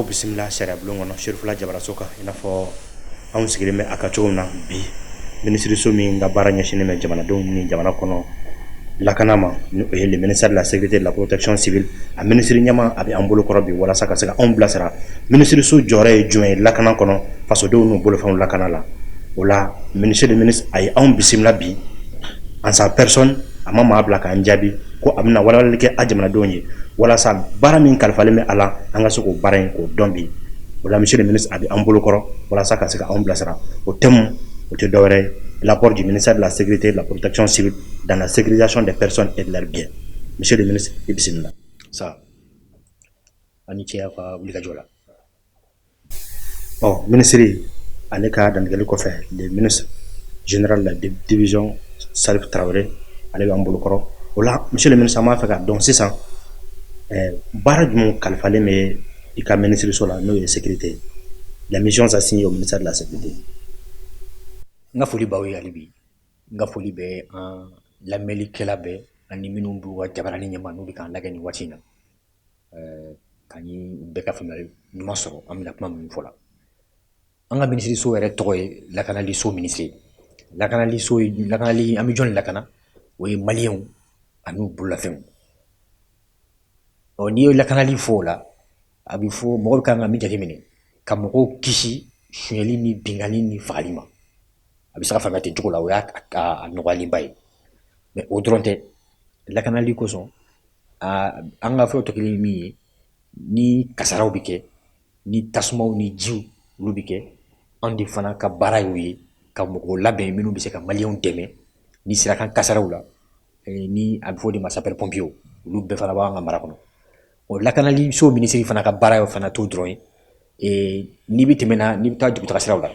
Aw bisimila sariya bulon kɔnɔ, Serifula Jabaraso kan. I n'a fɔ anw sigilen bɛ a ka cogo min na bi, minisiriso min ka baara ɲɛsinnen bɛ jamanadenw ni jamana kɔnɔ lakana ma, ni o ye le ministère de la Sécurité, de la Protection civile, a minisiri ɲɛmaa, a bɛ an bolo kɔrɔ bi walasa ka se ka anw bilasira minisiriso jɔyɔrɔ ye jumɛn ye lakana kɔnɔ, fasodenw n'u bolofɛnw lakana la. O la, monsieur le ministre, a ye anw bisimila bi en sa personne. A ma maa bila k'an jaabi ko a bɛna walawalali kɛ a jamanadenw ye walasa baara min kalifalen bɛ a la, an ka se k'o baara in k'o dɔn bi. O la, monsieur le ministre, a bɛ an bolo kɔrɔ walasa ka se ka anw bilasira. O thème, o tɛ dɔwɛrɛ ye, l'apport du ministère de la Sécurité et de la Protection civile dans la sécurisation des personnes et de leurs biens. Monsieur le ministre, i bisimila. Sa ani cɛ ka wulikajɔ la. Ɔ, minisiri ale ka dantigɛli kɔfɛ, le ministre général de la division, Salif Traoré, ale b'an bolo kɔrɔ. O la, monsieur le ministre, an b'a fɛ ka dɔn sisan, baara jumɛn kalifalen bɛ i ka minisiriso la, n'o ye sécurité ye, les missions assignées au ministère de la Sécurité? N ka foli b'aw ye hali bi. N ka foli bɛ an lamɛnlikɛla bɛɛ ani minnu b'u ka jabarani ɲɛma, n'u bɛ k'an lajɛ nin waati in na, ka ni bɛɛ ka faamuyali ɲuman sɔrɔ an bɛna kuma minnu fɔ la. An ka minisiriso yɛrɛ tɔgɔ ye lakanaliso minisiri. Lakanaliso ye lakanali, an bɛ jɔn lakana? O ye Maliyɛnw ani u bololafɛnw. Ɔ, n'i ye lakanali fɔ, o la a bɛ fɔ mɔgɔ bɛ kan ka min jateminɛ, ka mɔgɔw kisi sonyɛli ni binkanni ni fagali ma. A bɛ se ka faamuya ten cogo la, o y'a a nɔgɔyalenba ye. Mais o dɔrɔn tɛ. Lakanali kosɔn, an ka fɛnw tɛ kelen ye. Min ye, ni kasaraw bɛ kɛ, ni tasumaw ni jiw, olu bɛ kɛ, anw de fana ka baara y'o ye, ka mɔgɔw labɛn minnu bɛ se ka Maliyɛnw dɛmɛ ni sirakan kasaraw la, ni a bɛ fɔ o de ma sapeur pompier. Olu bɛɛ fana b'an ka mara kɔnɔ. O lakanali so minisiri fana ka baara ye fana t'o dɔrɔn ye. N'i bɛ tɛmɛ na, n'i bɛ taa dugutaga siraw la,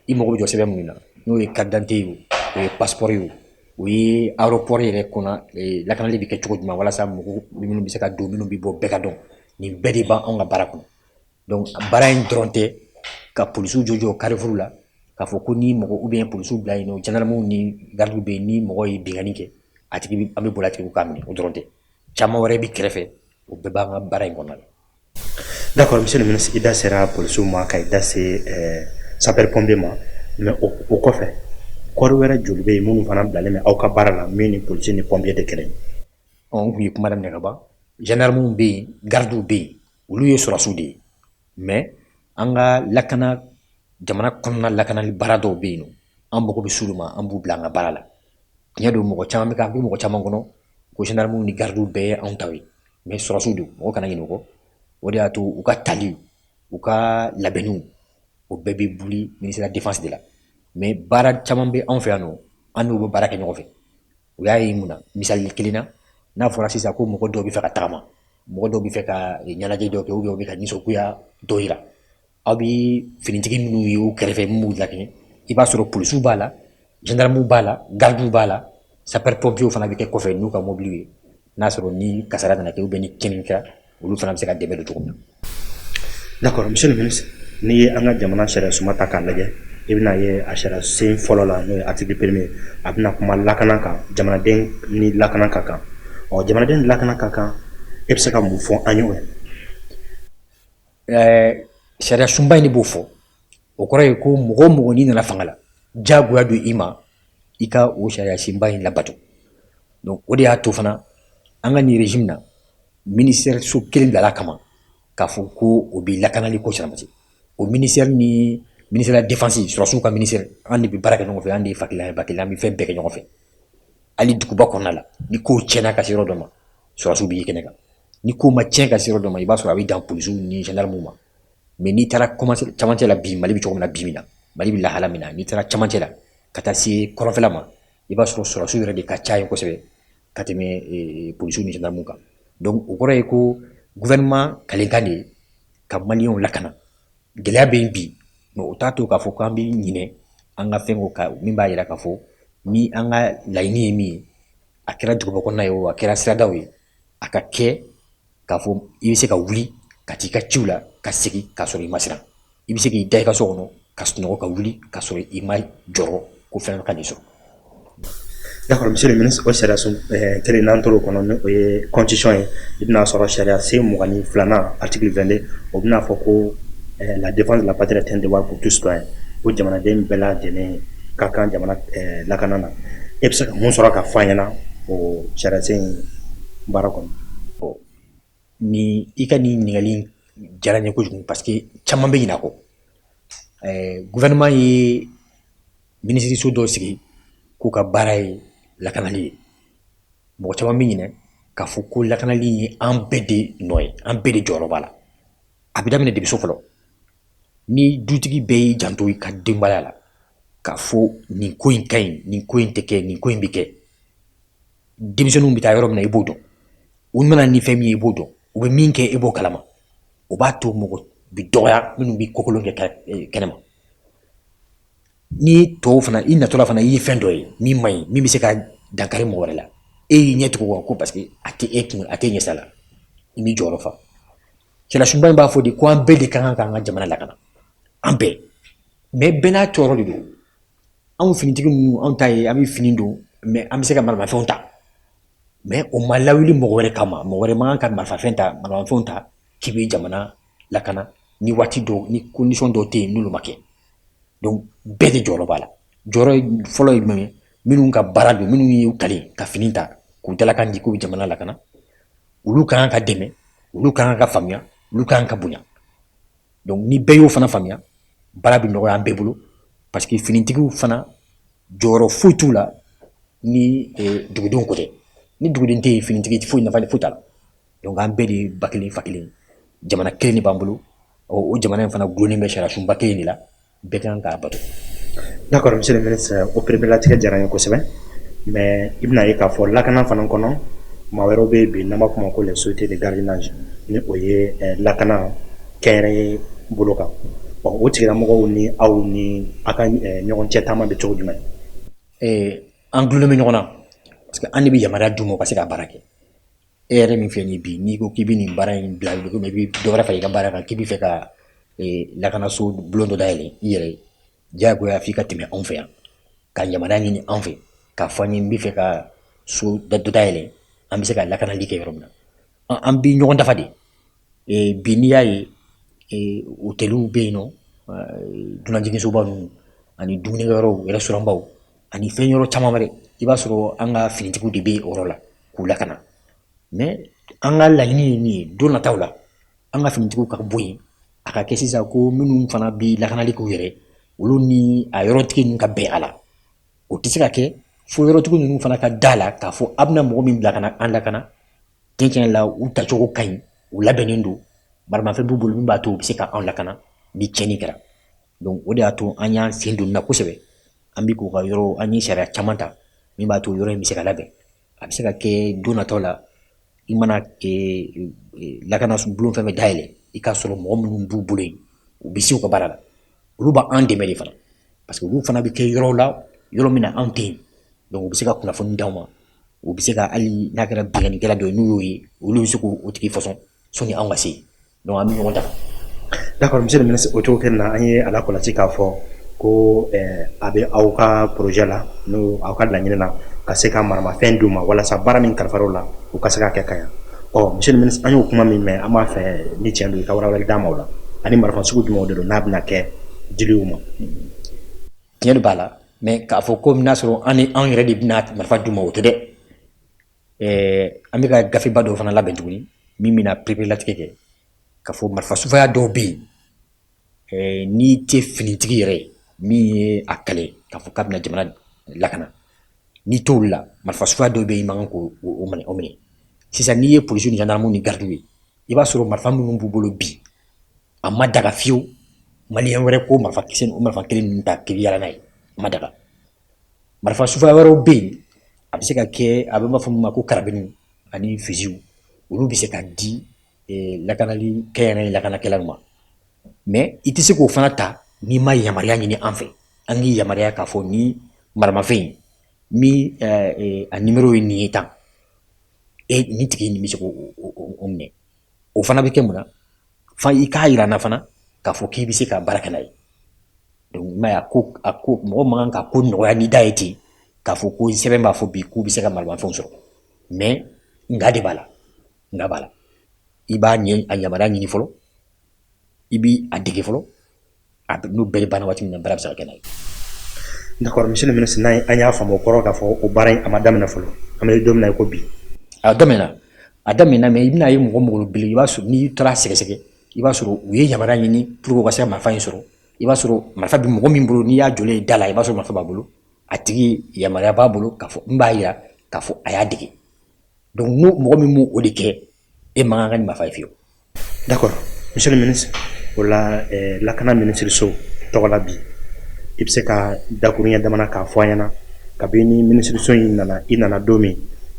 i mago bɛ jɔ sɛbɛn minnu na, n'o ye carte d'identité ye, o ye passeport ye, o ye aéroport yɛrɛ kɔnɔ lakanali bɛ kɛ cogo jumɛn walasa mɔgɔw minnu bɛ se ka don, minnu bɛ bɔ, bɛɛ ka dɔn, nin bɛɛ de b'anw ka baara kɔnɔ. Donc baara in dɔrɔn tɛ ka polisiw jɔ jɔ carrefour la k'a fɔ ko ni mɔgɔ, ou bien polisiw bila yen nɔ, gendarmew ni gardiw bɛ yen, ni mɔgɔ ye binkanni kɛ, a tigi, an bɛ boli a tigi k'a minɛ. O dɔrɔn tɛ, caman wɛrɛ bɛ kɛrɛfɛ, o bɛɛ b'an ka baara in kɔnɔna la. D'accord, monsieur le ministre, i da sera polisiw ma, ka i da se sapeur pompier ma, mais o kɔfɛ, corps wɛrɛ joli bɛ yen minnu fana bilalen bɛ aw ka baara la, min ni polisi ni pompier tɛ kelen ye? Ɔ, n kun ye kuma daminɛ ka ban. Gendarmew bɛ yen, gardiw bɛ yen, olu ye sɔrɔdasiw de ye. Mais an ka lakana, jamana kɔnɔna lakanali baara dɔw bɛ yen nɔ, an mago bɛ s'olu ma, an b'u bila an ka baara la. Tiɲɛ don, mɔgɔ caman bɛ ka bɛ mɔgɔ caman kɔnɔ ko gendarmew ni gardiw bɛɛ ye anw taw ye, mais sɔrɔdasiw don, mɔgɔ kana ɲinɛ o kɔ. O de y'a to u ka tali, u ka labɛnniw, o bɛɛ bɛ buli ministère de la Défense de la. Mais baara caman bɛ anw fɛ yan nɔ, an n'u bɛ baara kɛ ɲɔgɔn fɛ. O y'a ye mun na? Misali kelen na, n'a fɔra sisan ko mɔgɔ dɔw bɛ fɛ ka tagama, mɔgɔ dɔw bɛ fɛ ka ɲɛnajɛ dɔw kɛ, ou bien u bɛ ka nisɔngoya dɔ yira, aw bɛ finitigi minnu ye u kɛrɛfɛ, min b'u lakɛnɛ, i b'a sɔrɔ polisiw b'a la, gendarmew b'a la, gardiw b'a la, sapeur pompier fana bɛ kɛ kɔfɛ n'u ka mɔbiliw ye. N'a sɔrɔ ni kasara nana kɛ, ou bien ni tiɲɛni kɛra, olu fana bɛ se ka dɛmɛ don cogo min na. D'accord, monsieur le ministre, n'i ye an ka jamana sariya suma ta k'a lajɛ, i bɛna ye a sariya sen fɔlɔ la, n'o ye article premier, a bɛna kuma lakana kan, jamanaden ni lakana ka kan. Ɔ, jamanaden ni lakana ka kan, e bɛ se ka mun fɔ an ye o ye? Sariya sunba in de b'o fɔ. O kɔrɔ ye ko mɔgɔ o mɔgɔ n'i nana fanga la, diyagoya don i ma i ka o sariya sunba in labato. Donc o de y'a to fana, an ka nin régime na, ministère so kelen bilala kama k'a fɔ ko o bɛ lakanali ko sabati. O ministère ni ministère de la Défense, sɔrɔdasiw ka ministère, an de bɛ baara kɛ ɲɔgɔn fɛ. An de ye fa kelen ye, ba kelen, an bɛ fɛn bɛɛ kɛ ɲɔgɔn fɛ. Hali duguba kɔnɔna la, ni kow tiɲɛna ka se yɔrɔ dɔ ma, sɔrɔdasiw b'i kɛnɛ kan. Ni ko ma tiɲɛ ka se yɔrɔ dɔ ma, i b'a sɔrɔ a bɛ dan polisiw ni gendarmew ma. Mais n'i taara camancɛ la bi, Mali bɛ cogo min na bi, min na Mali bɛ lahala min na, n'i taara camancɛ la ka taa se kɔrɔnfɛla ma, i b'a sɔrɔ sɔrɔdasiw yɛrɛ de ka ca yen kosɛbɛ ka tɛmɛ polisiw ni gendarmew kan. Donc o kɔrɔ ye ko gouvernement kalekan de ye ka Maliyɛnw lakana. Gɛlɛya bɛ yen bi, mais o t'a to k'a fɔ k'an bɛ ɲinɛ an ka fɛn ko kan. Min b'a yira k'a fɔ ni an ka laɲini ye min ye, a kɛra duguba kɔnɔna ye o, a kɛra siradaw ye, a ka kɛ k'a fɔ i bɛ se ka wuli ka t'i ka ciw la ka segin k'a sɔrɔ i ma siran, i bɛ se k'i da i ka so kɔnɔ ka sunɔgɔ ka wuli k'a sɔrɔ i ma jɔrɔ ko fɛn ka n'i sɔrɔ. D'accord, monsieur le ministre, o sariya sun kelen n'an tor'o kɔnɔ, ni o ye constitution ye, i bɛna sɔrɔ sariya sen 22nan, article 22, o bɛna fɔ ko la défense de la patrie est un devoir pour tout citoyen, ko jamanaden bɛɛ lajɛlen ka kan jamana lakana na. E bɛ se ka mun sɔrɔ ka fɔ an ɲɛna o sariya sen in baara kɔnɔ? Bon, ni i ka nin ɲininkali diyara n ye kojugu, parce que caman bɛ ɲinɛ a kɔ. Gouvernement ye minisiriso dɔ sigi k'u ka baara ye lakanali ye. Mɔgɔ caman bɛ ɲinɛ k'a fɔ ko lakanali ye an bɛɛ de nɔ ye, an bɛɛ de jɔyɔrɔ b'a la. A bɛ daminɛ depuis so fɔlɔ. Ni dutigi bɛɛ y'i janto i ka denbaya la, k'a fɔ nin ko in ka ɲi, nin ko in tɛ kɛ, nin ko in bɛ kɛ, denmisɛnninw bɛ taa yɔrɔ min na, i b'o dɔn, u nana ni fɛn min ye, i b'o dɔn, u bɛ min kɛ, e b'o kalama. O b'a to mɔgɔ bɛ dɔgɔya minnu bɛ kokolon kɛ kɛnɛma. Ni tɔw fana i natɔla fana, i ye fɛn dɔ ye min man ɲi, min bɛ se ka dankari mɔgɔ wɛrɛ la, e y'i ɲɛ tugu o kan ko parce que a tɛ e kun, a tɛ ɲɛ sira la, i m'i jɔyɔrɔ fa. Sariyasunba in b'a fɔ de ko an bɛɛ de ka kan k'an ka jamana lakana, an bɛɛ. Mais bɛɛ n'a jɔyɔrɔ de don. Anw finitigi ninnu, anw ta ye an bɛ fini don, mais an bɛ se ka maramafɛnw ta, mais o ma lawuli mɔgɔ wɛrɛ kama. Mɔgɔ wɛrɛ man kan ka marifafɛn ta, maramafɛnw ta k'i bɛ jamana lakana ni waati dɔw ni condition dɔw tɛ yen, n'olu ma kɛ. Donc bɛɛ de jɔyɔrɔ b'a la. Jɔyɔrɔ fɔlɔ ye jumɛn ye? Minnu ka baara don, minnu y'u kale ka fini ta k'u dalakan di k'u bɛ jamana lakana, olu ka kan ka dɛmɛ, olu ka kan ka faamuya, olu ka kan ka bonya. Donc ni bɛɛ y'o fana faamuya, baara bɛ nɔgɔya an bɛɛ bolo, parce que finitigiw fana jɔyɔrɔ foyi t'u la ni dugudenw ko tɛ. Ni duguden tɛ yen, finitigi foyi nafa foyi t'a la. Donc an bɛɛ de ye ba kelen, fa kelen, jamana kelen de b'an bolo. O jamana in fana gulonnen bɛ sariya sunba kelen de la, bɛɛ kan k'a bato. D'accord, monsieur le ministre, o pereperelatigɛ diyara n ye kosɛbɛ. Mais i bɛna ye k'a fɔ lakana fana kɔnɔ, maa wɛrɛw bɛ yen bi n'an b'a fɔ o ma ko les sociétés de gardiennage, ni o ye lakana kɛnyɛrɛye bolo kan. Bon, o tigilamɔgɔw ni aw ni aw ka ɲɔgɔn cɛ taama bɛ cogo jumɛn? An gulonnen bɛ ɲɔgɔn na, parce que an de bɛ yamaruya d'u ma u ka se ka baara kɛ. E yɛrɛ min filɛ nin ye bi, n'i ko k'i bɛ nin baara in bila, i bɛ dɔ wɛrɛ fara i ka baara kan, k'i bɛ fɛ ka lakanaso bulon dɔ dayɛlɛ i yɛrɛ ye, diyagoya f'i ka tɛmɛ anw fɛ yan ka yamaruya ɲini anw fɛ, k'a fɔ an ye n bɛ fɛ ka so dɔ dayɛlɛ, an bɛ se ka lakanali kɛ yɔrɔ min na. An bɛ ɲɔgɔn dafa de. Bi n'i y'a ye, hôteliw bɛ yen nɔ, dunanjiginsoba ninnu ani dumunikɛyɔrɔw, restaurant ani fɛn yɔrɔ caman wɛrɛ, i b'a sɔrɔ an ka finitigiw de bɛ o yɔrɔ la k'u lakana. Mais an ka laɲini ye min ye, don nataw la, an ka finitigiw ka bɔ yen, a ka kɛ sisan ko minnu fana bɛ lakanali k'u yɛrɛ, olu ni a yɔrɔtigi ninnu ka bɛn a la. O tɛ se ka kɛ fo yɔrɔtigi ninnu fana ka da la k'a fɔ a bɛna mɔgɔ min bila ka na an lakana, tiɲɛ tiɲɛ la, u tacogo ka ɲi, u labɛnnen don, maramafɛn b'u bolo min b'a to u bɛ se ka anw lakana ni tiɲɛni kɛra. Donc o de y'a to an y'an sen don nin na kosɛbɛ. An bɛ k'u ka yɔrɔ, an ye sariya caman ta min b'a to yɔrɔ in bɛ se ka labɛn. A bɛ se ka kɛ don nataw la, i mana lakana bulon fɛn fɛn dayɛlɛ, i k'a sɔrɔ mɔgɔ minnu b'u bolo yen, u bɛ se u ka baara la. Olu b'an dɛmɛ de fana, parce que olu fana bɛ kɛ yɔrɔw la, yɔrɔ min na anw tɛ yen. Donc u bɛ se ka kunnafoni d'aw ma, u bɛ se ka, hali n'a kɛra binkannikɛla dɔ ye, n'u y'o ye, olu bɛ se k'o tigi fɔsɔn sɔnni anw ka se yen. Donc an bɛ ɲɔgɔn dafa. D'accord, monsieur le ministre, o cogo kelen na, an ye a lakɔlɔsi k'a fɔ ko a bɛ aw ka projet la, n'o aw ka laɲini na, ka se ka maramafɛn d'u ma walasa baara min kalifar'u la, u ka se ka kɛ ka ɲa. Ɔ, monsieur le ministre, an y'o kuma min mɛn, an b'a fɛ ni tiɲɛ don, i ka walawalali d'an ma o la, ani marifa sugu jumɛnw de don n'a bɛna kɛ diliw ma. Tiɲɛ de b'a la, mais k'a fɔ ko n'a sɔrɔ an ni anw yɛrɛ de bɛna marifa d'u ma, o tɛ dɛ. An bɛ ka gafeba dɔw fana labɛn tuguni min bɛna pereperelatigɛ kɛ k'a fɔ marifa sufaya dɔw bɛ yen, n'i tɛ finitigi yɛrɛ ye min ye a kale k'a fɔ k'a bɛna jamana lakana, n'i t'olu la, marifa sufaya dɔw bɛ yen, i man kan k'o minɛ, o minɛ. Sisan n'i ye polisiw ni gendarmew ni gardiw ye, i b'a sɔrɔ marifa minnu b'u bolo bi, a ma daga fiyewu maliyɛn wɛrɛ ko marifa kisɛ, o marifa kelen ninnu ta k'i bɛ yaala n'a ye, a ma daga. Marifa sufaya wɛrɛw bɛ yen, a bɛ se ka kɛ, a bɛ b'a fɔ min ma ko carabiniw ani fusilw, olu bɛ se ka di lakanali kɛnyɛrɛye lakanakɛlaw ma. Mais i tɛ se k'o fana ta n'i ma yamaruya ɲini an fɛ. An k'i yamaruya k'a fɔ ni maramafɛn in min a numéro ye nin ye tan, e nin tigi nin bɛ se k'o minɛ. O fana bɛ kɛ mun na? Fa i k'a yira n na fana k'a fɔ k'i bɛ se ka baara kɛ n'a ye. Donc i m'a ye, a ko mɔgɔ man kan ka ko nɔgɔya n'i da ye ten. k'a fɔ ko sɛbɛn b'a fɔ bi k'u bɛ se ka maramafɛnw sɔrɔ, mais nka de b'a la, nka b'a la. I b'a ɲɛ a yamaruya ɲini fɔlɔ, i bi a dege fɔlɔ, n'o bɛɛ banna waati min na, baara bɛ se ka kɛ n'a ye. D'accord, monsieur le ministre, n'an an y'a faamu, o kɔrɔ k'a fɔ o baara in a ma daminɛ fɔlɔ, an bɛ don min na i ko bi. A daminɛna, a daminɛna, mais i bɛna ye mɔgɔ mɔgɔ bele, i b'a sɔrɔ n'i taara sɛgɛsɛgɛ, i b'a sɔrɔ u ye yamaruya ɲini pour que u ka se ka marifa in sɔrɔ. I b'a sɔrɔ marifa bɛ mɔgɔ min bolo, n'i y'a jɔlen ye da la, i b'a sɔrɔ marifa b'a bolo, a tigi yamaruya b'a bolo k'a fɔ n b'a yira k'a fɔ a y'a dege. Donc n'o mɔgɔ min m'o o de kɛ, e man kan ka nin marifa ye fiyewu. D'accord, monsieur le ministre, o la lakana minisiriso tɔgɔ la bi, i bɛ se ka dakuruɲɛ damana k'a fɔ an ɲɛna, kabini minisiriso in nana, i nana don min,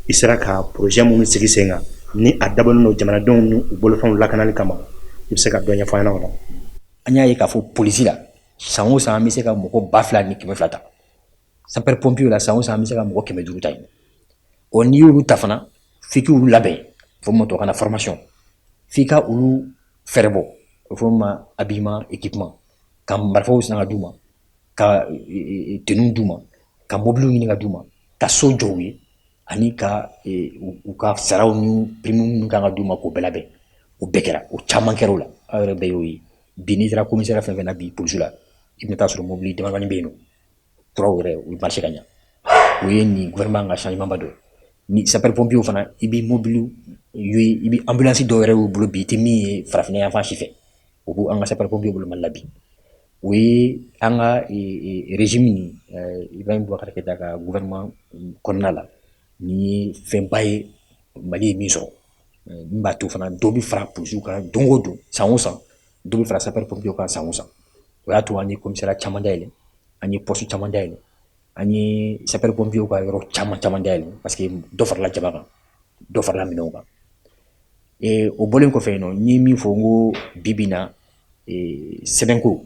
i sera ka projet minnu sigi sen kan ni a dabɔlen don jamanadenw ni u bolofɛnw lakanali kama, i bɛ se ka dɔ ɲɛfɔ an ɲɛna o la? An y'a ye k'a fɔ polisi la, san o san an bɛ se ka mɔgɔ 2200 ta. Sapeur pompier la, san o san an bɛ se ka mɔgɔ 500 ta yen. Ɔ, n'i y'olu ta fana, f'i k'olu labɛn, fɔ min ma tubabukan na formation, f'i ka olu fɛɛrɛbɔ, o fɔ min ma habillement, équipement, ka marifaw san ka d'u ma, ka tenuew d'u ma, ka mobiliw ɲini ka d'u ma, ka so jɔ u ye, ani ka u ka saraw ni prime minnu kan ka d'u ma, k'o bɛɛ labɛn. O bɛɛ kɛra, o caman kɛra o la. Aw yɛrɛ bɛɛ y'o ye bi, n'i taara commissariat fɛn fɛn na bi, polisi la, i bɛna taa sɔrɔ mobili damadamanin bɛ yen nɔ, kuraw yɛrɛ, u bɛ marcher ka ɲa. O ye nin gouvernement ka changement ba dɔ ye. Ni sapeur pompier fana, i bɛ mobili ye, i bɛ ambulance dɔw yɛrɛ y'u bolo bi, i tɛ min ye farafinna yan fan si fɛ, o b'u an ka sapeur pompier bolo Mali la bi. O ye an ka régime nin, Ibrahim Boubacar Keïta ka gouvernement kɔnɔna la, nin ye fɛnba ye Mali ye min sɔrɔ, min b'a to fana dɔ bɛ fara polisiw kan don o don, san o san, dɔ bɛ fara sapeur pompier kan san o san. O y'a to an ye commissariat caman dayɛlɛ, an ye poste caman dayɛlɛ, an ye sapeur pompier ka yɔrɔ caman caman dayɛlɛ, parce que dɔ farala jama kan, dɔ farala minɛnw kan. O bɔlen kɔfɛ yen nɔ, n ye min fɔ, n ko bi bi in na, sɛbɛnko,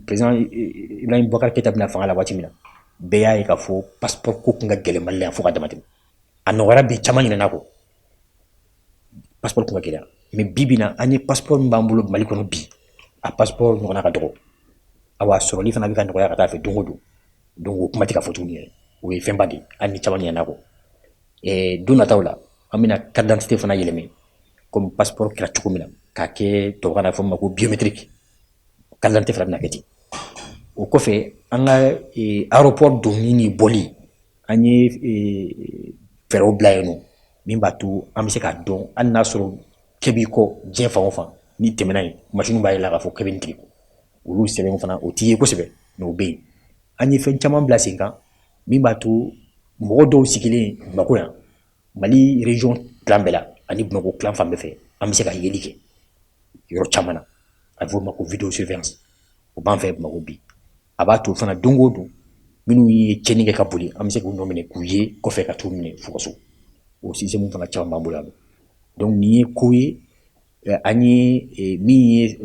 président Ibrahim Boubacar Keïta bɛna fanga la waati min na, bɛɛ y'a ye k'a fɔ passeport ko tun ka gɛlɛn Mali la yan fo ka dama tɛmɛ. A nɔgɔyara bi, caman ɲinɛna kɔ, passeport tun ka gɛlɛya. Mais bi bi in na, an ye passeport min b'an bolo Mali kɔnɔ bi, a passeport ɲɔgɔnna ka dɔgɔ. Awa, sɔrɔli fana bɛ ka nɔgɔya ka taa fɛ don o don. Donc o kuma tɛ ka fɔ tuguni yɛrɛ, o ye fɛnba de ye, hali ni caman ɲinɛna kɔ. Don nataw la, an bɛna carte d'identité fana yɛlɛmɛ comme passeport kɛra cogo min na, k'a kɛ tubabukan na fɔ min ma ko biométrique. Carte d'identité fana bɛna kɛ ten. O kɔfɛ, an ka aéroport donni ni bɔli, an ye fɛɛrɛw bila yen nɔ min b'a to an bɛ se k'a dɔn, hali n'a sɔrɔ kɛ b'i kɔ diɲɛ fan o fan, n'i tɛmɛna yen, machine b'a yira k'a fɔ kɛ bɛ nin tigi kɔ. Olu sɛbɛnw fana, o t'i ye kosɛbɛ, mais o bɛ yen. An ye fɛn caman bila sen kan min b'a to mɔgɔ dɔw sigilen Bamakɔ yan, Mali région tilan bɛɛ la ani Bamakɔ tilan fan bɛɛ fɛ, an bɛ se ka yeli kɛ yɔrɔ caman na. A bɛ fɔ o ma ko vidéo surveillance, o b'an fɛ Bamakɔ bi. A b'a to fana don o don, minnu ye tiɲɛni kɛ ka boli, an bɛ se k'u nɔ minɛ, k'u ye kɔfɛ, ka t'u minɛ f'u ka so. O système fana caman b'an bolo yan. Donc nin ye ko ye an ye min ye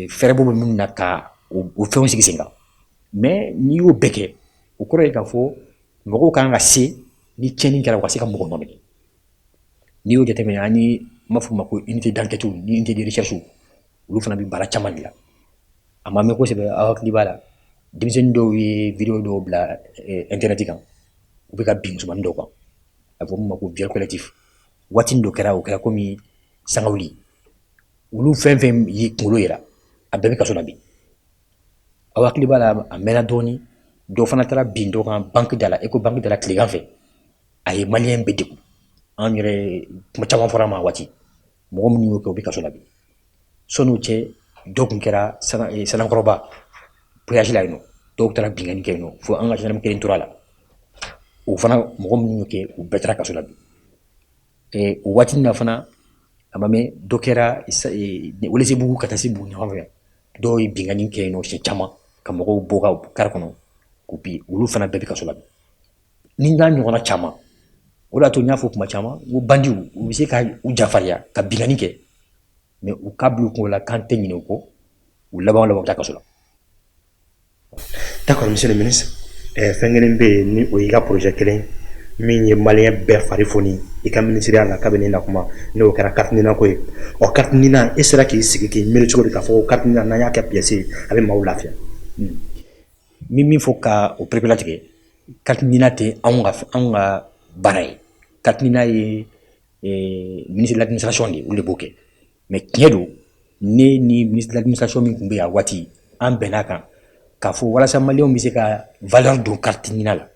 fɛɛrɛbɔ bɛ minnu na ka o fɛnw sigi sen kan. Mais n'i y'o bɛɛ kɛ, o kɔrɔ ye k'a fɔ mɔgɔw kan ka se, ni tiɲɛni kɛra, u ka se ka mɔgɔ nɔ minɛ. N'i y'o jateminɛ, an ye n b'a fɔ o ma ko unité d'enquête ni unité de recherche, olu fana bɛ baara caman de la. A ma mɛn kosɛbɛ, aw hakili b'a la, denmisɛnnin dɔw ye vidéo dɔw bila internet kan, u bɛ ka bin musomanin dɔw kan, a bɛ fɔ min ma ko viol collectif. Waati dɔ kɛra, o kɛra komi sangawuli. Olu fɛn fɛn y'i kunkolo yira, a bɛɛ bɛ kaso la bi. Aw hakili b'a la, a mɛnna dɔɔnin, dɔ fana taara bin dɔ kan banque da la, Ecobank da la, tilegan fɛ. A ye maliyɛn bɛɛ degun, an yɛrɛ kuma caman fɔra a ma. Waati mɔgɔ minnu y'o kɛ, u bɛ kaso la bi. Sɔn'o cɛ, dɔ tun kɛra Sanankɔrɔba péage la yen nɔ, dɔw taara binkanni kɛ yen nɔ, fo an ka gendarme kelen tora a la. O fana mɔgɔ minnu y'o kɛ, u bɛɛ taara kaso la bi. O waati na fana, a ma mɛn, dɔ kɛra Welesebugu ka taa se Buguni ɲɔgɔn fɛ, dɔw ye binkanni kɛ yen nɔ siɲɛ caman, ka mɔgɔw bɔ ka kari kɔnɔ k'u bi. Olu fana bɛɛ bɛ kaso la bi, ni n'a ɲɔgɔnna caman. O de y'a to n y'a fɔ kuma caman n ko bandiw, u bɛ se ka u jafarinya ka binkanni kɛ, mais u ka bila u kunkolo la k'an tɛ ɲinɛ u kɔ, u laban o laban u bɛ taa kaso la. D'accord, monsieur le ministre, fɛn kelen bɛ yen ni o y'i ka projet kelen min ye maliyɛn bɛɛ fari foni i ka minisiriya la kabini na kuma, n'o kɛra carte NINA ko ye. Ɔ, carte NINA, e sera k'i sigi k'i miiri cogo di k'a fɔ ko carte NINA, n'an y'a kɛ pièce ye, a bɛ maaw lafiya? N bɛ min fɔ ka o pereperelatigɛ, carte NINA tɛ anw ka baara ye. Carte NINA ye ministre de l'administration de ye, olu de b'o kɛ. Mais tiɲɛ don, ne ni ministre de l'administration min tun bɛ yen a waati, an bɛn'a kan k'a fɔ walasa maliyɛnw bɛ se ka valeur don carte NINA la,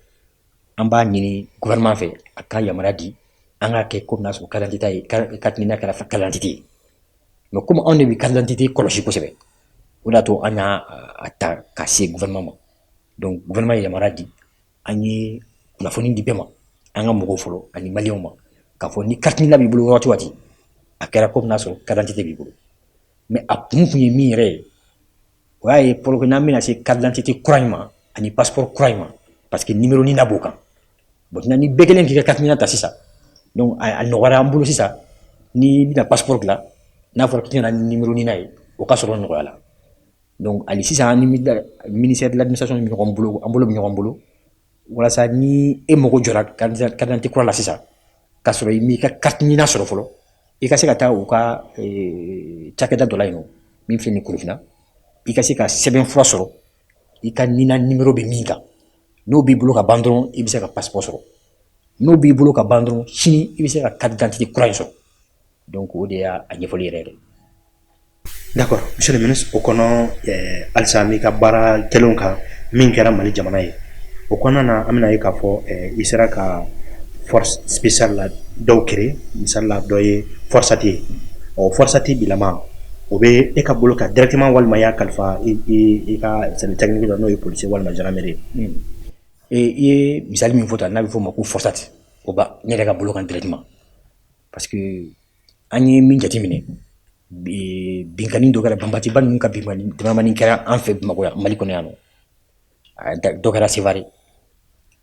an b'a ɲini gouvernement fɛ a ka yamaruya di an k'a kɛ komi n'a sɔrɔ carte d'identité ye, carte NINA kɛra carte d'identité ye. Mais komi anw de bɛ carte d'identité kɔlɔsi kosɛbɛ, o de y'a to an y'a ta ka se gouvernement ma. Donc gouvernement ye yamaruya di, an ye kunnafoni di bɛɛ ma, an ka mɔgɔw fɔlɔ ani maliyɛnw ma, k'a fɔ ni carte NINA b'i bolo waati o waati, a kɛra komi n'a sɔrɔ carte d'identité b'i bolo. Mais a kun tun ye min yɛrɛ ye, o y'a ye pour que n'an bɛna se carte d'identité kura in ma ani passeport kura in ma, parce que numéro NINA b'o kan. Bon, ni bɛɛ kelen k'i ka carte NINA ta sisan, donc a nɔgɔyara an bolo sisan. N'i bɛna passeport dilan, n'a fɔra k'i nana ni numéro NINA ye, o ka sɔrɔ nɔgɔya la. Donc hali sisan, ni ministère de l'administration bɛ ɲɔgɔn bolo, an bolo bɛ ɲɔgɔn bolo, walasa ni e mago jɔra carte d'identité kura la sisan, k'a sɔrɔ i m'i ka carte NINA sɔrɔ fɔlɔ, i ka se ka taa u ka cakɛda dɔ la yen nɔ min filɛ nin Korofina, i ka se ka sɛbɛn fura sɔrɔ i ka NINA numéro bɛ min kan. N'o b'i bolo ka ban dɔrɔn, i bɛ se ka passeport sɔrɔ. N'o b'i bolo ka ban dɔrɔn, sini i bɛ se ka carte d'identité kura in sɔrɔ. Donc o de y'a ɲɛfɔli yɛrɛ yɛrɛ. D'accord, monsieur le ministre. O kɔnɔ, halisa an b'i ka baara kɛlenw kan min kɛra Mali jamana ye. O kɔnɔna na, an bɛna ye k'a fɔ i sera ka force spéciale la dɔw créer. Misali la, dɔ ye FORSAT ye. Ɔ, FORSAT bilama, o bɛ e ka bolo kan directement, walima i y'a kalifa i ka service technique dɔ, n'o ye policier walima gendarmerie ye? I ye misali min fɔ tan, n'a bɛ f'o ma ko FORSAT, o ba ne yɛrɛ ka bolo kan directement, parce que an ye min jateminɛ, binkanni dɔ kɛra, banbatiba ninnu ka binkanni damadamanin kɛra an fɛ Bamakɔ yan, Mali kɔnɔ yan nɔ. Dɔ kɛra Sevare,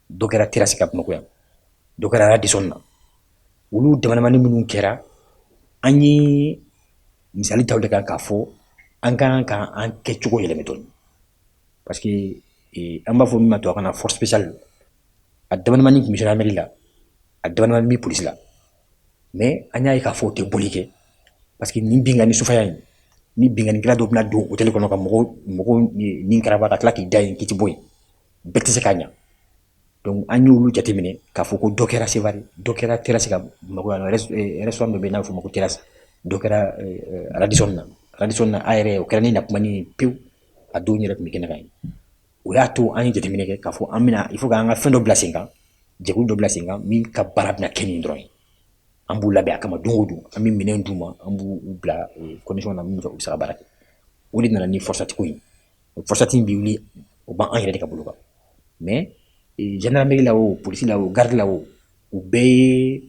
dɔ kɛra Terrasse ka Bamakɔ yan, dɔ kɛra Radisson na. Olu damadamanin minnu kɛra, an ye misali ta o de kan k'a fɔ an ka kan ka an kɛcogo yɛlɛmɛ dɔɔnin, parce que an b'a fɔ min ma tubabukan na force spéciale, a damadamanin tun bɛ gendarmerie la, a damadamanin bɛ police la. Mais an y'a ye k'a fɔ o tɛ boli kɛ, parce que nin binkanni sufɛya in ni binkannikɛla dɔ bɛna don hôtel kɔnɔ ka mɔgɔw nin karaba ka tila k'i da yen k'i ti bɔ yen, bɛɛ tɛ se k'a ɲa. Donc an y'olu jateminɛ k'a fɔ ko dɔ kɛra Sevare, dɔ kɛra Terrasse ka Bamakɔ yan nɔ, restaurant dɔ bɛ yen n'a bɛ f'o ma ko Terrasse, dɔ kɛra Radisson na. Radisson na, a yɛrɛ o kɛra ne na kuma ni pewu, a don yɛrɛ tun bɛ kɛnɛ kan yen. O y'a to an ye jateminɛ kɛ k'a fɔ an bɛna, il faut k'an ka fɛn dɔ bila sen kan, jɛkulu dɔ bila sen kan min ka baara bɛna kɛ nin dɔrɔn ye. An b'u labɛn a kama don o don, an bɛ minɛn d'u ma, an b'u bila condition na min u bɛ se ka baara kɛ. O de nana ni FORSAT ko in. O FORSAT in bɛ wuli, o b'an yɛrɛ de ka bolo kan. Mais gendarmerie la o, polisi la o, garde la o, u bɛɛ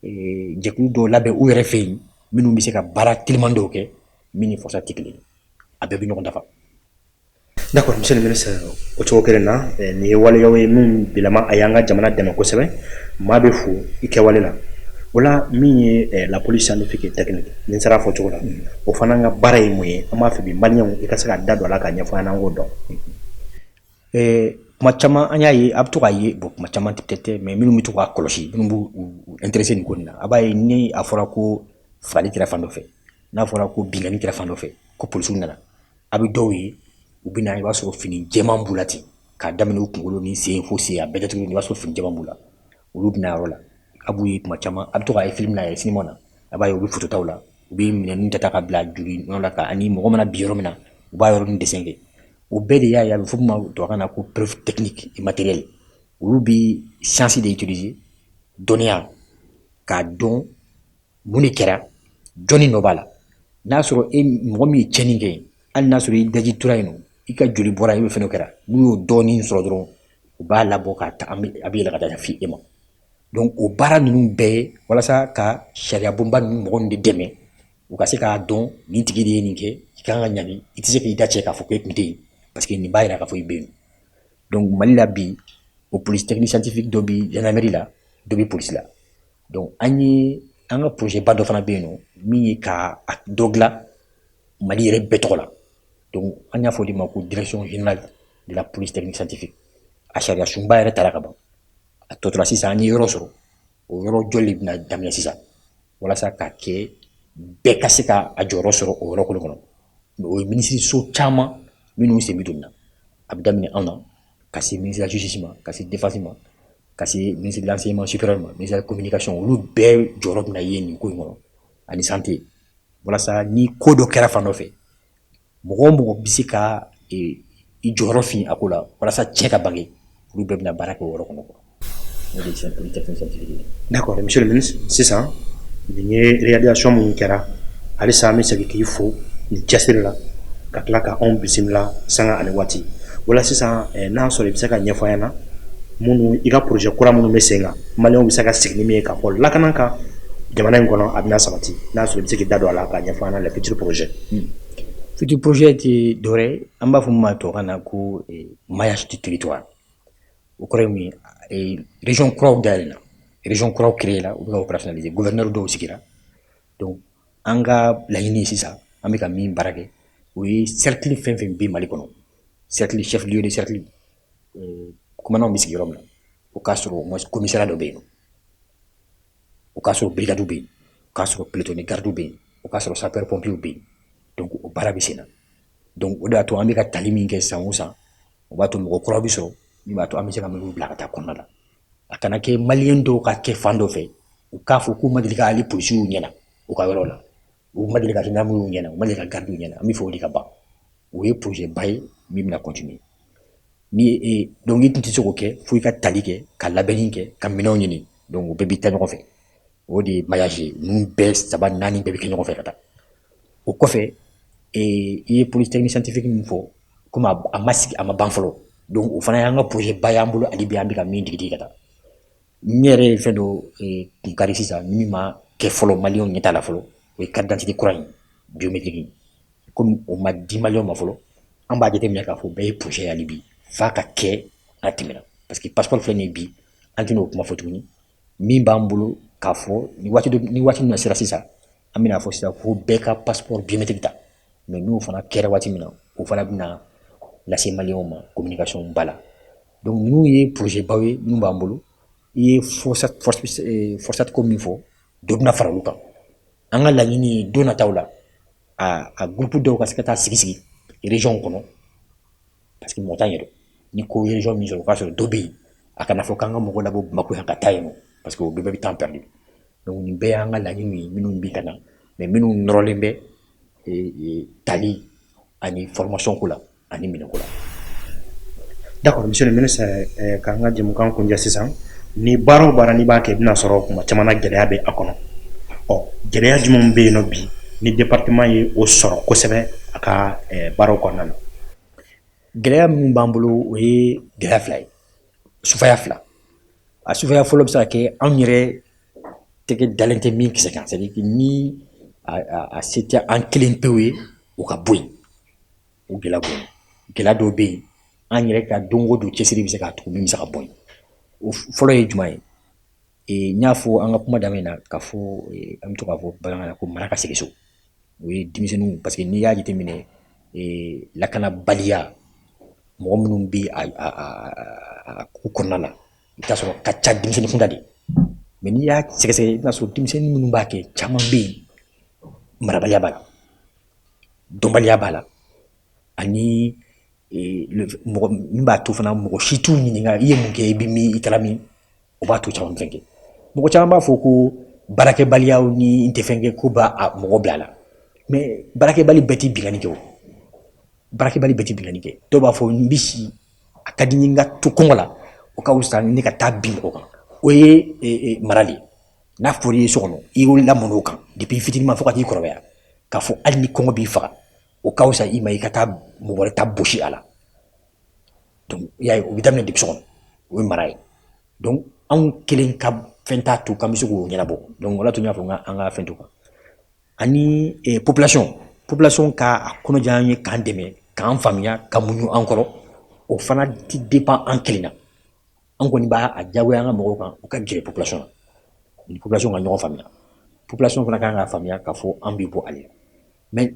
ye jɛkulu dɔw labɛn u yɛrɛ fɛ yen minnu bɛ se ka baara teliman dɔw kɛ min ni FORSAT tɛ kelen ye. A bɛɛ bɛ ɲɔgɔn dafa. D'accord, monsieur le ministre. O cogo kelen na, nin ye waleyaw ye min bilama a y'an ka jamana dɛmɛ kosɛbɛ. Maa bɛ fo i kɛwale la. O la, min ye la police scientifique et technique, ni n sera a fɔ cogo la, o fana ka baara ye mun ye? An b'a fɛ bi maliyɛnw i ka se ka da don a la k'a ɲɛfɔ an ɲɛna, an k'o dɔn. Kuma caman an y'a ye, a bɛ to k'a ye, bon, kuma caman tɛ, mais minnu bɛ to k'a kɔlɔsi, minnu b'u intéressé nin ko in na, a b'a ye ni a fɔra ko fagali kɛra fan dɔ fɛ, n'a fɔra ko binkanni kɛra fan dɔ fɛ, ko polisiw nana, a bɛ dɔw ye, u bɛ na, i b'a sɔrɔ fini jɛman b'u la ten, k'a daminɛ u kunkolo ni sen fo sen, a bɛɛ datugulen, i b'a sɔrɔ fini jɛman b'u la. Olu bɛ na yɔrɔ la, a b'u ye kuma caman, a bɛ to k'a ye film na yɛrɛ, sinima na, a b'a ye u bɛ photo taw la, u bɛ minɛnw ta ka bila joli nɔ la, ka ani mɔgɔ mana bin yɔrɔ min na, u b'a yɔrɔnin dessin kɛ. O bɛɛ de y'a ye, a bɛ fɔ min ma tubabukan na ko preuve technique et matérielle. Olu bɛ science de utiliser, dɔnniya, k'a dɔn mun de kɛra, jɔnni nɔ b'a la. N'a sɔrɔ e mɔgɔ min ye tiɲɛni kɛ, hali n'a sɔrɔ i daji tora yen nɔ, i ka joli bɔra yen, fɛn dɔ kɛra, n'u y'o dɔɔnin sɔrɔ dɔrɔn, u b'a labɔ k'a ta, a bɛ yɛlɛ ka taa fi e ma. Donc o baara ninnu bɛɛ ye walasa ka sariya bonba ninnu mɔgɔ ninnu de dɛmɛ, u ka se k'a dɔn nin tigi de ye nin kɛ, i kan ka ɲangi, i tɛ se k'i da cɛ k'a fɔ k'e tun tɛ yen, parce que nin b'a yira k'a fɔ i bɛ yen. Donc Mali la bi, o police technique scientifique dɔ bɛ gendarmerie la, dɔ bɛ police la. Donc an ye an ka projet ba dɔ fana bɛ yen nɔ min ye ka a dɔ dilan Mali yɛrɛ bɛɛ tɔgɔ la. Donc an y'a fɔ o de ma ko direction générale de la police technique scientifique. A sariya sunba yɛrɛ taara ka ban, a tɔ tora sisan an ye yɔrɔ sɔrɔ, o yɔrɔ jɔli bɛna daminɛ sisan, walasa k'a kɛ bɛɛ ka se ka a jɔyɔrɔ sɔrɔ o yɔrɔ kelen kɔnɔ. O ye minisiriso caman minnu sen bɛ don nin na. A bɛ daminɛ anw na. Ka se ministre de la Justice ma, ka se Défense ma, ka se ministre de l'Enseignement supérieur ma, ministre de la Communication, olu bɛɛ jɔyɔrɔ bɛna ye nin ko in kɔnɔ, ani santé, walasa ni ko dɔ kɛra fan dɔ fɛ, mɔgɔ o mɔgɔ bɛ se ka i jɔyɔrɔ fin a ko la walasa cɛ ka bange, olu bɛɛ bɛna baara kɛ o yɔrɔ kɔnɔ quoi. O de ye police technique scientifique ye. D'accord, monsieur le ministre. Sisan nin ye réalisation minnu kɛra, halisa an bɛ segin k'i fo nin cɛsiri la, ka tila ka anw bisimila sanga ani waati. Wala sisan, n'a sɔrɔ i bɛ se ka ɲɛfɔ an ɲɛna minnu i ka projet kura minnu bɛ sen kan, maliyɛnw bɛ se ka sigi ni min ye k'a fɔ lakana kan jamana in kɔnɔ a bɛna sabati, n'a sɔrɔ i bɛ se k'i da don a la k'a ɲɛfɔ an ɲɛna, les futurs projets. Futur projet tɛ dɔwɛrɛ ye, an b'a fɔ min ma tubabukan na ko maillage du territoire. O kɔrɔ ye mun ye? Région kuraw dayɛlɛna, région kuraw créé la, u bɛ ka opérationnaliser, gouverneur dɔw sigira. Donc an ka laɲini ye sisan, an bɛ ka min baara kɛ, o ye cercle fɛn fɛn bɛ Mali kɔnɔ, cercle, chef lieu de cercle, commandant bɛ sigi yɔrɔ min na, o k'a sɔrɔ au moins commissariat dɔ bɛ yen nɔ, o k'a sɔrɔ brigade bɛ yen, o k'a sɔrɔ peloton de garde bɛ yen, o k'a sɔrɔ sapeur pompier bɛ yen. Donc o baara bɛ sen na. Donc o de y'a to an bɛ ka tali min kɛ san o san, o b'a to mɔgɔ kuraw bɛ sɔrɔ min b'a to an bɛ se ka minnu bila ka taa kɔnɔna la. A kana kɛ maliyɛn dɔw ka kɛ fan dɔ fɛ, u k'a fɔ k'u ma deli ka hali polisiw ɲɛna u ka yɔrɔ la, u ma deli ka gendarmew ɲɛna, u ma deli ka gardiw ɲɛna. An bɛ fɛ o de ka ban. O ye projet ba ye min bɛna continuer ni. Donc i tun tɛ se k'o kɛ fo i ka tali kɛ, ka labɛnni kɛ, ka minɛnw ɲini. Donc o bɛɛ b'i ta ɲɔgɔn fɛ, o de ye maillage ye. Ninnu bɛɛ saba naani bɛɛ bɛ kɛ ɲɔgɔn fɛ ka taa. O kɔfɛ, i ye police technique scientifique min fɔ, komi a ma sigi, a ma ban fɔlɔ, donc o fana y'an ka projet ba y'an bolo hali bi, an bɛ ka min digi digi ka taa. N yɛrɛ ye fɛn dɔ kun kari sisan min ma kɛ fɔlɔ, maliyɛnw ɲɛ t'a la fɔlɔ, o ye carte d'identité kura in biométrique. Komi o ma di maliyɛnw ma fɔlɔ, an b'a jateminɛ k'a fɔ bɛɛ ye projet ye hali bi f'a ka kɛ n'a tɛmɛna, parce que passeport filɛ nin ye bi, an tɛna o kuma fɔ tuguni. Min b'an bolo k'a fɔ ni waati dɔ, ni waati min sera sisan, an bɛna fɔ sisan ko bɛɛ ka passeport biométrique ta. Mais n'o fana kɛra waati min na, o fana bɛna lase maliyɛnw ma communication ba la. Donc ninnu ye projet baw ye minnu b'an bolo. I ye FORSAT ko min fɔ, dɔ bɛna fara olu kan. An ka laɲini ye don nataw la, a groupe dɔw ka se ka taa sigi sigi région kɔnɔ, parce que mɔgɔ t'a ɲɛdɔn. Ni ko ye région min sɔrɔ, o k'a sɔrɔ dɔ bɛ yen, a kana fɔ k'an ka mɔgɔ labɔ Bamakɔ yan ka taa yen nɔ, parce que o bɛɛ bɛ temps perdu. Donc nin bɛɛ y'an ka laɲiniw ye minnu bɛ ka na, mais minnu nɔrɔlen bɛ tali ani formation ko la ani minɛnko la. D'accord, monsieur le ministre. K'an ka jɛmukan kuncɛ sisan, ni baara o baara n'i b'a kɛ, i bɛna sɔrɔ kuma caman na gɛlɛya bɛ a kɔnɔ. Ɔ gɛlɛya jumɛn bɛ yen nɔ bi ni département ye o sɔrɔ kosɛbɛ a ka baaraw kɔnɔna na? Gɛlɛya minnu b'an bolo, o ye gɛlɛya fila ye, sufaya fila. A sufaya fɔlɔ bɛ se ka kɛ anw yɛrɛ tɛgɛ dalen tɛ min kisɛ kan, c'est à dire que ni a se tɛ an kelen pewu ye, o ka bɔ yen, o gɛlɛya bɔ yen. Gɛlɛya dɔw bɛ yen, an yɛrɛ ka don o don cɛsiri bɛ se k'a tugu min bɛ se ka bɔ yen. O fɔlɔ ye jumɛn ye? N y'a fɔ an ka kuma daminɛ na k'a fɔ an bɛ to k'a fɔ bamanankan na ko mara ka segin so. O ye denmisɛnninw, parce que n'i y'a jateminɛ, lakanabaliya, mɔgɔ minnu bɛ a ko kɔnɔna la, i bɛ taa sɔrɔ ka ca denmisɛnnin kunda de. Mais n'i y'a sɛgɛsɛgɛ, i bɛ taa sɔrɔ denmisɛnnin minnu b'a kɛ, caman bɛ yen, marabaliya b'a la, dɔnbaliya b'a la, ani mɔgɔ min b'a to fana mɔgɔ si t'u ɲininka i ye mun kɛ, i bɛ min, i taara min. O b'a to caman fɛn kɛ. Mɔgɔ caman b'a fɔ ko baarakɛbaliyaw ni n tɛ fɛn kɛ ko b'a mɔgɔ bila a la, mais baarakɛbali bɛɛ tɛ binkanni kɛ. O baarakɛbali bɛɛ tɛ binkanni kɛ. Dɔw b'a fɔ n bɛ si, a ka di n ye n ka to kɔngɔ la, o ka fisa ni ne ka taa bin mɔgɔ kan. O ye mara de ye. N'a fɔra i ye so kɔnɔ, i y'o lamɔ o kan depuis fitinin fo ka t'i kɔrɔbaya, k'a fɔ hali ni kɔngɔ b'i faga, o ka fisa i ma i ka taa mɔgɔ wɛrɛ ta bosi a la. Donc i y'a ye, o bɛ daminɛ depuis so kɔnɔ, o ye mara ye. Donc anw kelen ka fɛn t'a to k'an bɛ se k'o ɲɛnabɔ. Donc o de y'a to n y'a fɔ an ka fɛn to kan ani population ka a kɔnɔja an ye, k'an dɛmɛ, k'an faamuya, ka muɲu an kɔrɔ. O fana ti dépend an kelen na. An kɔni b'a a diyagoya an ka mɔgɔw kan u ka gɛrɛ population na, ni population ka ɲɔgɔn faamuya. Population fana kan k'a faamuya k'a fɔ an bɛ bɔ ale la. Mais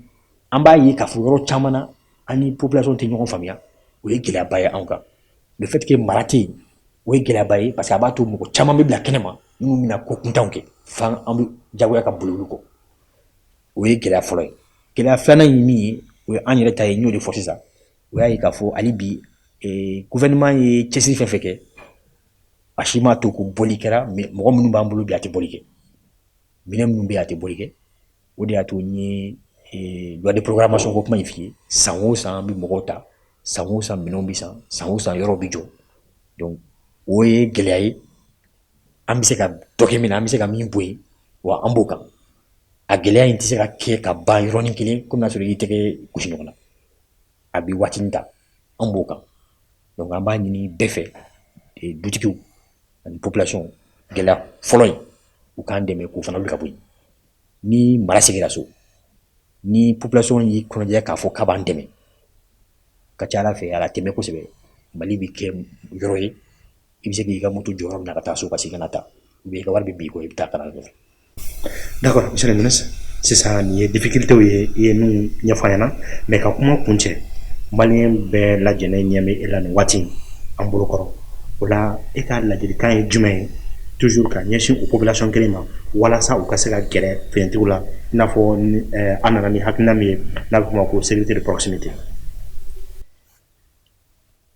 an b'a ye k'a fɔ yɔrɔ caman na, an ni population tɛ ɲɔgɔn faamuya. O ye gɛlɛyaba ye anw kan. Le fait que mara tɛ yen, o ye gɛlɛyaba ye, parce que a b'a to mɔgɔ caman bɛ bila kɛnɛ ma minnu bɛna ko kuntanw kɛ, f'an an bɛ jagoya ka boli olu kɔ. O ye gɛlɛya fɔlɔ ye. Gɛlɛya filanan ye min ye, o ye an yɛrɛ ta ye. N y'o de fɔ sisan, o y'a ye k'a fɔ hali bi Gouvernement ye cɛsiri fɛn fɛn kɛ, a si m'a to ko bɔli kɛra. Mɔgɔ minnu b'an bolo bi, a tɛ bɔli kɛ. Minɛn minnu bɛ yen, a tɛ bɔli kɛ. O de y'a to n ye loi de programmation ko kuma in f'i ye. San o san, an bɛ mɔgɔw ta, san o san, minɛnw bɛ san, san o san, yɔrɔw bɛ jɔ. Donc o ye gɛlɛya ye. An bɛ se ka dɔ kɛ min na, an bɛ se ka min bɔ yen wa, an b'o kan. A gɛlɛya in tɛ se ka kɛ ka ban yɔrɔnin kelen, komi n'a sɔrɔ i y'i tɛgɛ gosi ɲɔgɔn na. A bɛ waatinin ta, an b'o kan. Donc an b'a ɲini bɛɛ fɛ, dutigiw ani population, gɛlɛya fɔlɔ in, u k'an dɛmɛ k'o fana wuli ka bɔ yen. Ni mara seginna so, ni population y'i kɔnɔdiya k'a fɔ k'a b'an dɛmɛ, ka ca Ala fɛ, a la tɛmɛ kosɛbɛ, Mali bɛ kɛ yɔrɔ ye i bɛ se k'i ka moto jɔ yɔrɔ min na ka taa so, ka segin ka na ta, ou bien i ka wari bɛ bin i kɔ, i bɛ taa ka na nɔfɛ. D'accord, monsieur le ministre. Sisan, nin ye difficulté ye, i ye min ɲɛfɔ an ɲɛna. Mais ka kuma kun cɛ, malien bɛɛ lajɛlen ɲɛ bɛ e la nin waati in an bolo kɔrɔ. O la, e ka ladilikan ye jumɛn ye toujours ka ɲɛsin o population kelen ma, walasa u ka se ka gɛrɛ finitigiw la, i n'a fɔ an nana ni hakilina min ye n'a bɛ f'o ma ko sécurité de proximité?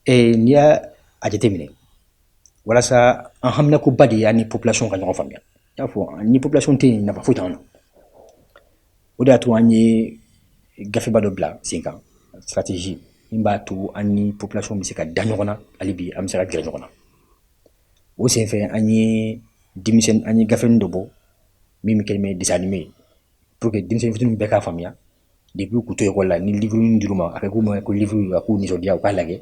N'i y'a a jateminɛ, walasa an haminakoba de ye an ni population ka ɲɔgɔn faamuya. I y'a fɔ, ni population tɛ yen, nafa foyi t'an na. O de y'a to an ye gafeba dɔ bila sen kan, stratégie min b'a to an ni population bɛ se ka da ɲɔgɔn na, hali bi an bɛ se ka gɛrɛ ɲɔgɔn na. O senfɛ, an ye denmisɛnnin, an ye gafenin dɔ bɔ min bɛ kɛ ni dessin animé ye, pour que denmisɛnnin fitininw bɛɛ k'a faamuya depuis k'u to ekɔli la. Ni livre dir'u ma, a kɛ k'u ma ko livre, a k'u nisɔndiya, u k'a lajɛ,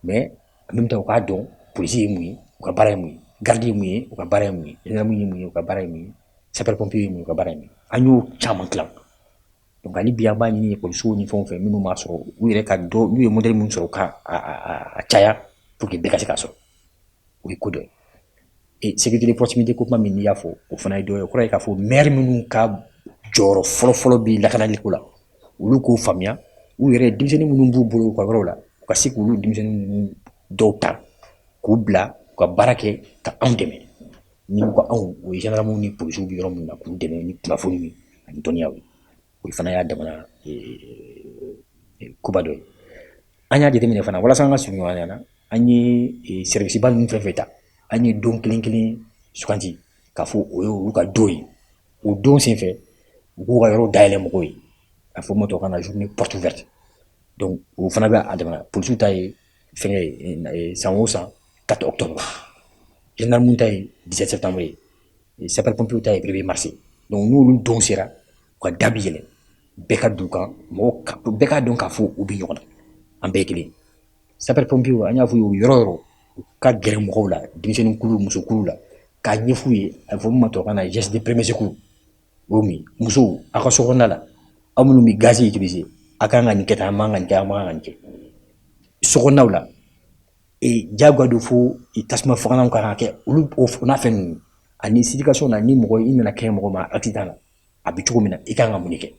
mais en même temps u k'a dɔn polisi ye mun ye, u ka baara ye mun ye, garde ye mun ye, u ka baara ye mun ye, gendarme ye mun ye, u ka baara ye mun ye, sapeur pompier ye mun ye, u ka baara ye mun ye. An y'o caman dilan. Donc hali bi, an b'a ɲini ekɔlisow ni fɛnw fɛ, minnu b'a sɔrɔ, u yɛrɛ ka dɔ n'u ye modèle min sɔrɔ, ka a caya pour que bɛɛ ka se k'a sɔrɔ. O ye ko dɔ ye. Sécurité de proximité ko kuma min n'i y'a fɔ, o fana ye dɔ ye. O kɔrɔ ye k'a fɔ maire minnu ka jɔyɔrɔ fɔlɔ-fɔlɔ bɛ lakanali ko la, olu k'o faamuya. U yɛrɛ, denmisɛnnin minnu b'u bolo u ka yɔrɔw la, u ka se k'olu denmisɛnnin ninnu dɔw ta k'u bila u ka baara kɛ ka anw dɛmɛ. Ni ko anw, o ye gendarmew ni polisiw bɛ yɔrɔ min na, k'u dɛmɛ ni kunnafoni ye ani dɔnniyaw ye. O fana y'a damana koba dɔ ye. An y'a jateminɛ fana, walasa an ka surun ɲɔgɔn na, an ye service ba ninnu fɛn fɛn ta, an ye don kelen kelen suganti k'a fɔ o ye olu ka don ye. O don senfɛ, u k'u ka yɔrɔ dayɛlɛ mɔgɔw ye, a fɔ ma tubabukan na journée porte ouverte. Donc o fana bɛ a damana. Polisiw ta ye fɛngɛ ye, san o san, 4 octobre. Gendarmew ta ye 17 septembre ye, sapeur pompier ta ye 1er mars. Donc n'olu don sera, u ka da bi yɛlɛ, bɛɛ ka d'u kan, mɔgɔw bɛɛ k'a dɔn k'a fɔ u bɛ ɲɔgɔn na, an bɛɛ ye kelen. Sapeur pompier, an y'a fɔ u ye, yɔrɔ yɔrɔ, u ka gɛrɛ mɔgɔw la, denmisɛnnin kulu, musokulu la, k'a ɲɛf'u ye. A bɛ fɔ min ma tubabukan na geste de premier secours. O ye mun ye? Musow, aw ka sokɔnɔna la, aw minnu bɛ gazi utiliser, a kan ka nin kɛ tan, an man ka nin kɛ, an man ka nin kɛ. Sokɔnɔnaw la, diyagoya don fo tasuma fagalanw kan ka kɛ olu o n'a fɛn ninnu. Ani situation na, ni mɔgɔ i nana kɛ mɔgɔ ma accident na, a bɛ cogo min na, i kan ka mun de kɛ?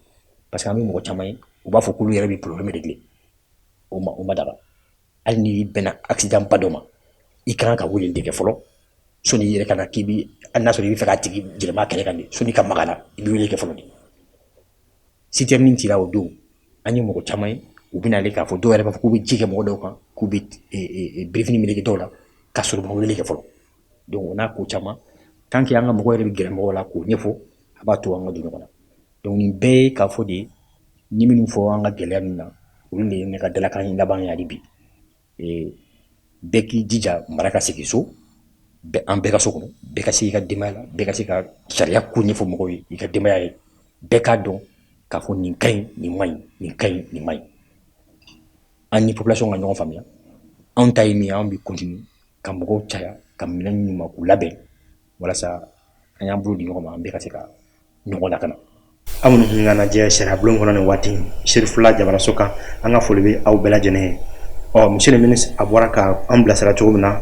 Parce que an bɛ mɔgɔ caman ye, u b'a fɔ k'olu yɛrɛ bɛ problème régler. O ma daga. Hali n'i bɛnna accident ba dɔ ma, i kan ka weleli de kɛ fɔlɔ sɔnni i yɛrɛ ka na k'i bi, hali n'a sɔrɔ i bɛ fɛ k'a tigi yɛlɛma kɛnɛ kan de, sɔnni ka maga la, i bɛ weleli kɛ fɔlɔ de. Citerne cira o don, an ye mɔgɔ caman ye, u bɛ nalen k'a fɔ, dɔw yɛrɛ b'a fɔ k'u bɛ ji kɛ mɔgɔ dɔw kan, k'u bɛ birifini meleke dɔw la, k'a sɔrɔ u ma weleli kɛ fɔlɔ. Donc o n'a ko caman, tant que an ka mɔgɔ yɛrɛ bɛ gɛrɛ mɔgɔw la k'o ɲɛfɔ, a b'a to an ka don ɲɔgɔn na. Donc nin bɛɛ ye k'a fɔ de ni minnu fɔ an ka gɛlɛya ninnu na, olu de ye ne ka dalakan laban ye. Hali bi, bɛɛ k'i jija mara ka segin so, an bɛɛ ka so kɔnɔ, bɛɛ ka se i ka denbaya la, bɛɛ ka se ka sariya ko ɲɛfɔ mɔgɔw ye i ka denbaya ye, bɛɛ k'a dɔn k'a fɔ nin ka ɲi, nin man ɲi, nin ka ɲi, nin man ɲi. An ni population ka ɲɔgɔn faamuya. Anw ta ye min ye, anw bɛ continuer ka mɔgɔw caya, ka minɛn ɲini ma k'u labɛn, walasa an y'an bolo di ɲɔgɔn ma, an bɛɛ ka se ka ɲɔgɔn lakana. Aw minnu tun ka lajɛ sariya bulon kɔnɔ nin waati Serifula jabaraso kan, an ka foli bɛ aw bɛɛ lajɛlen ye. Ɔ, monsieur le ministre, a bɔra ka an bilasira cogo min na,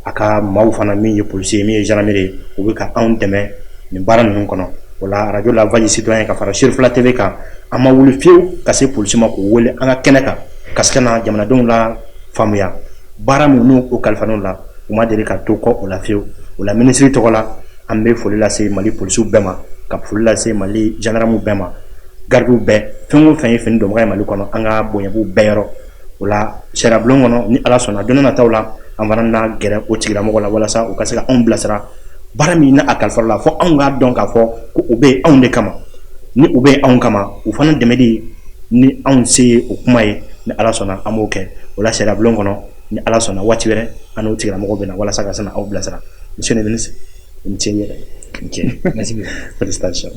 a ka maaw fana, min ye polisi ye, min ye gendarmerie ye, u bɛ ka anw dɛmɛ nin baara ninnu kɔnɔ. O la, radio La Voix du Citoyen ka fara Serifula TV kan, an ma wuli fiyewu ka se polisi ma k'u wele an ka kɛnɛ kan ka se ka na jamanadenw la faamuya baara min n'u o kalifan'u la. U ma deli ka to kɔ o la fiyewu. O la, minisiri tɔgɔ la, an bɛ foli lase Mali polisiw bɛɛ ma, ka foli lase Mali gendarmew bɛɛ ma, gardiw bɛɛ, fɛn o fɛn ye fini donbaga ye Mali kɔnɔ, an ka bonya b'u bɛɛ yɔrɔ. O la sariyabulon kɔnɔ, ni Ala sɔnna, don nataw la, an fana na gɛrɛ o tigilamɔgɔ la walasa u ka se ka anw bilasira baara min na a kalifa la, fɔ anw k'a dɔn k'a fɔ ko u bɛ anw de kama. Ni u bɛ anw kama, u fana dɛmɛli ni anw se ye o kuma ye, ni Ala sɔnna, an b'o kɛ. O la sariyabulon kɔnɔ, ni Ala sɔnna, waati wɛrɛ an n'o tigilamɔgɔ bɛ na walasa ka se aw bilasira. Monsieur le ministre, i ni ce yɛrɛ. Merci. Félicitations.